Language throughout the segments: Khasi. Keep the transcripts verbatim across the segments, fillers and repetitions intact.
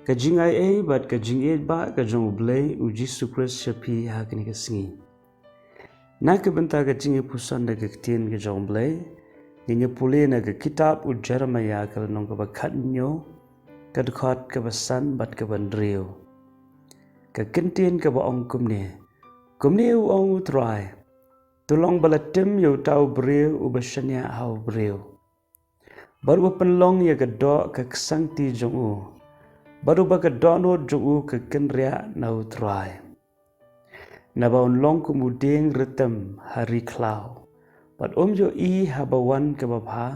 Ka jingai ei bad ka jingïeit ba ka jong U Blei U Jisu Khrist sha phi ha kane ka sngi. Na ka bynta ka jingïapuson da ka ktien ka jong U Blei, ngin ïa pule na ka kitab u Jeremiah ka lynnong kaba khathynñiew, ka dkhot kaba san bad kaba hynriew. Ka kyntien kaba ong kumne, kumne u ong U Trai, to long ba la tim ïa uta u briew uba shaniah ha u briew, bad uba pynlong ïa ka doh ka ksangti jong u, bad uba ka dohnud jong u ka kynriah na U Trai. Naba un long kum u dieng rytem ha ri khlaw, bad um ïohi haba wan kaba bha,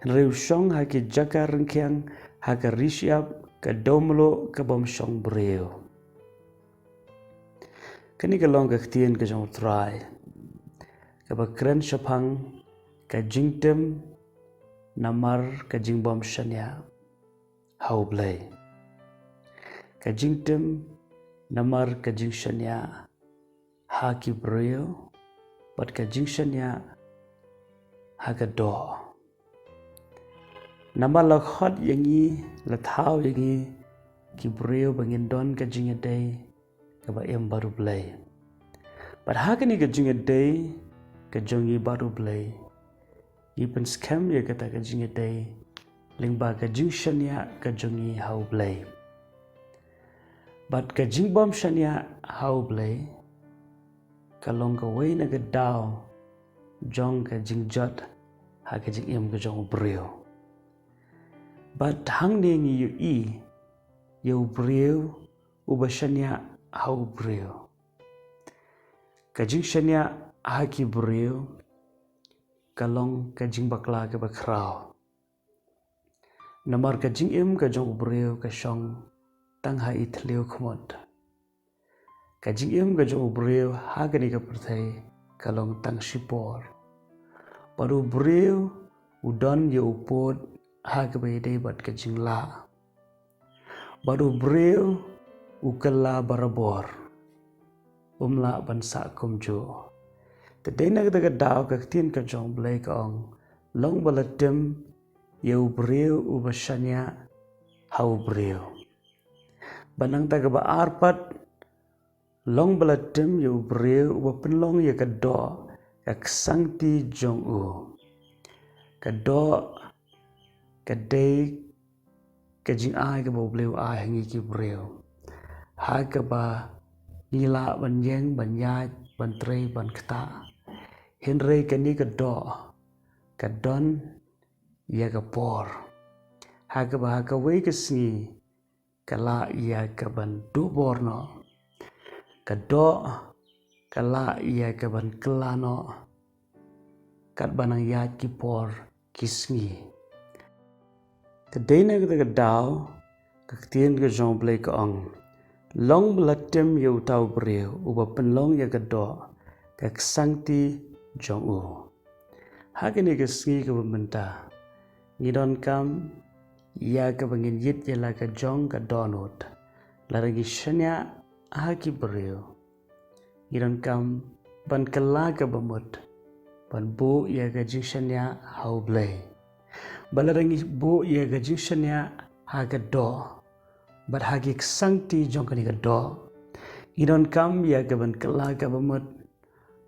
hynrei u shong ha ki jaka ryngkhiang, ha ka ri shyiap, ka dewmluh ka bym shong briew. Kane ka long ka ktien ka jong U Trai, kaba kren shaphang ka jingtim namar ka jingbym shaniah ha U Blei. Ka jingtim namar ka jingshaniah ha ki briew, bad ka jingshaniah ha ka doh. Namar la khot ïa ngi, la thaw ïa ngi ki briew ba ngin don ka jingïadei kaba im bad U Blei. Bad ha kane ka jingïadei ka jong ngi bad U Blei, ngi pynskhem ïa kata ka jingïadei lyngba ka jingshaniah ka jong ngi ha U Blei. Bad ka jingbym shaniah ha U Blei ka long kawei na ka daw jong ka jingjot ha ka jingim ka jong u briew. Bad hangne ngi ïohi ïa u briew uba shaniah ha u briew. Ka jingshaniah ha ki briew ka long ka jingbakla kaba khraw. Namar ka jingim ka jong u briew ka shong tang ha i thliew khmut. Ka jingim ka jong u briew ha kane ka pyrthei ka long tang shipor. Bad u briew u don ïa u pud ha kaba ïadei bad ka jinglah. Bad u briew u kylla barabor, um lah ban sah kumjuh. Te dei na kata ka daw ka ktien ka jong u Blei ka ong, long ba la tim ïa u briew uba shaniah ha u briew. Bad nangta kaba ar pat, long ba la tim ïa u briew uba pynlong ïa ka doh ka ksangti jong u. Ka doh ka dei ka jingai kaba u Blei u ai ha ngi ki briew, ha kaba ngi lah ban ïeng, ban ïaid, ban trei, ban ktah. Hynrei kane ka doh ka don ïa ka por, ha kaba ha kawei ka sngi ka lah ïa ka ban duh bor noh. Ka doh ka lah ïa ka ban kylla noh katba nang ïaid ki por ki sngi. Te dei na kata ka daw ka ktien ka jong u Blei ka ong, long ba la tim ïa uta u briew uba pynlong ïa ka doh ka ksangti jong u. Ha kane ka sngi kaba mynta ngi donkam ïa kaba ngin ïit ïa la ka jong ka dohnud. Lada ngi shaniah ha ki briew, ngi donkam ban kylla kaba mut ban buh ïa ka jingshaniah ha u Blei. Bad lada ngi buh ïa ka jingshaniah ha ka doh bad ha ki ksangti jong kane ka doh, ngi donkam ïa ka ban kylla kaba mut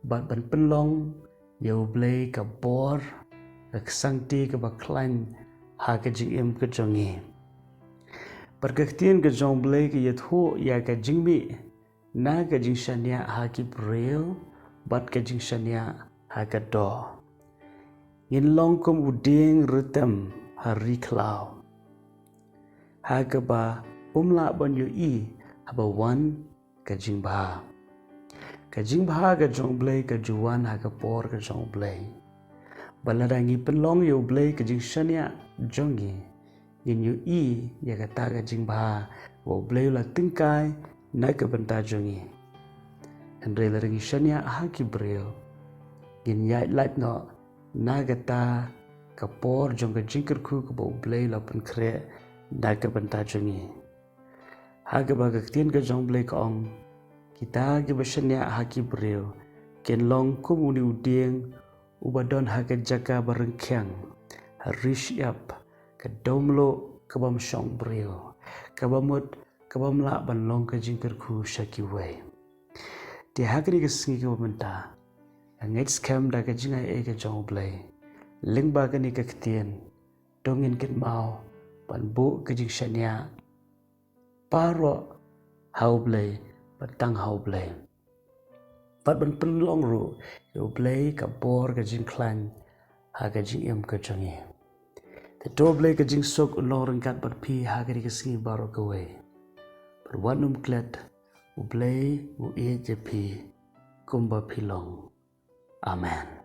bad ban pynlong ïa u Blei ka bor, ka ksangti kaba khlaiñ ha ka jingim ka jong ngi. Bad ka ktien ka jong u Blei ka ïathuh ïa ka jingmih na ka jingshaniah ha ki briew bad ka jingshaniah ha ka doh. Ngin long kum u dieng rytem ha ri khlaw, ha kaba um lah ban ïohi haba wan ka jingbha. Ka jingbha ka jong u Blei ka ju wan ha ka por ka jong u Blei. Bad lada ngi pynlong ïa u Blei ka jingshaniah jong ngi, ngin ïohi ïa kata ka jingbha ba u Blei u la tyngkai na ka bynta jong ngi. Hynrei lada ngi shaniah ha ki briew, ngin ïaid lait noh na kata ka por jong ka jingkyrkhu kaba u Blei u la pynkhreh na ka bynta jong ngi. Ha kaba ka ktien ka jong u Blei ka ong, kita kiba shaniah ha ki briew kin long kum une u dieng uba don ha ka jaka ba ryngkhiang, ha ri shyiap, ka dewmluh ka bym shong briew, ka bym mut, ka bym lah ban long ka jingkyrkhu sha kiwei. Te ha kane ka sngi kaba mynta, nga ngeit skhem da ka jingai ei ka jong U Blei. Lyngba kane ka ktien, to ngin kynmaw ban buh ka jingshaniah baroh ha U Blei, bad tang ha U Blei. Bad ban pynlong ruh ïa U Blei ka bor ka jingkhlaiñ ha ka jingim ka jong ngi. Te to U Blei ka jingsuk un long ryngkat bad phi ha kane ka sngi baroh kawei. Bad wat nym klet, U Blei u ïeit ïa phi kumba phi long. Amen.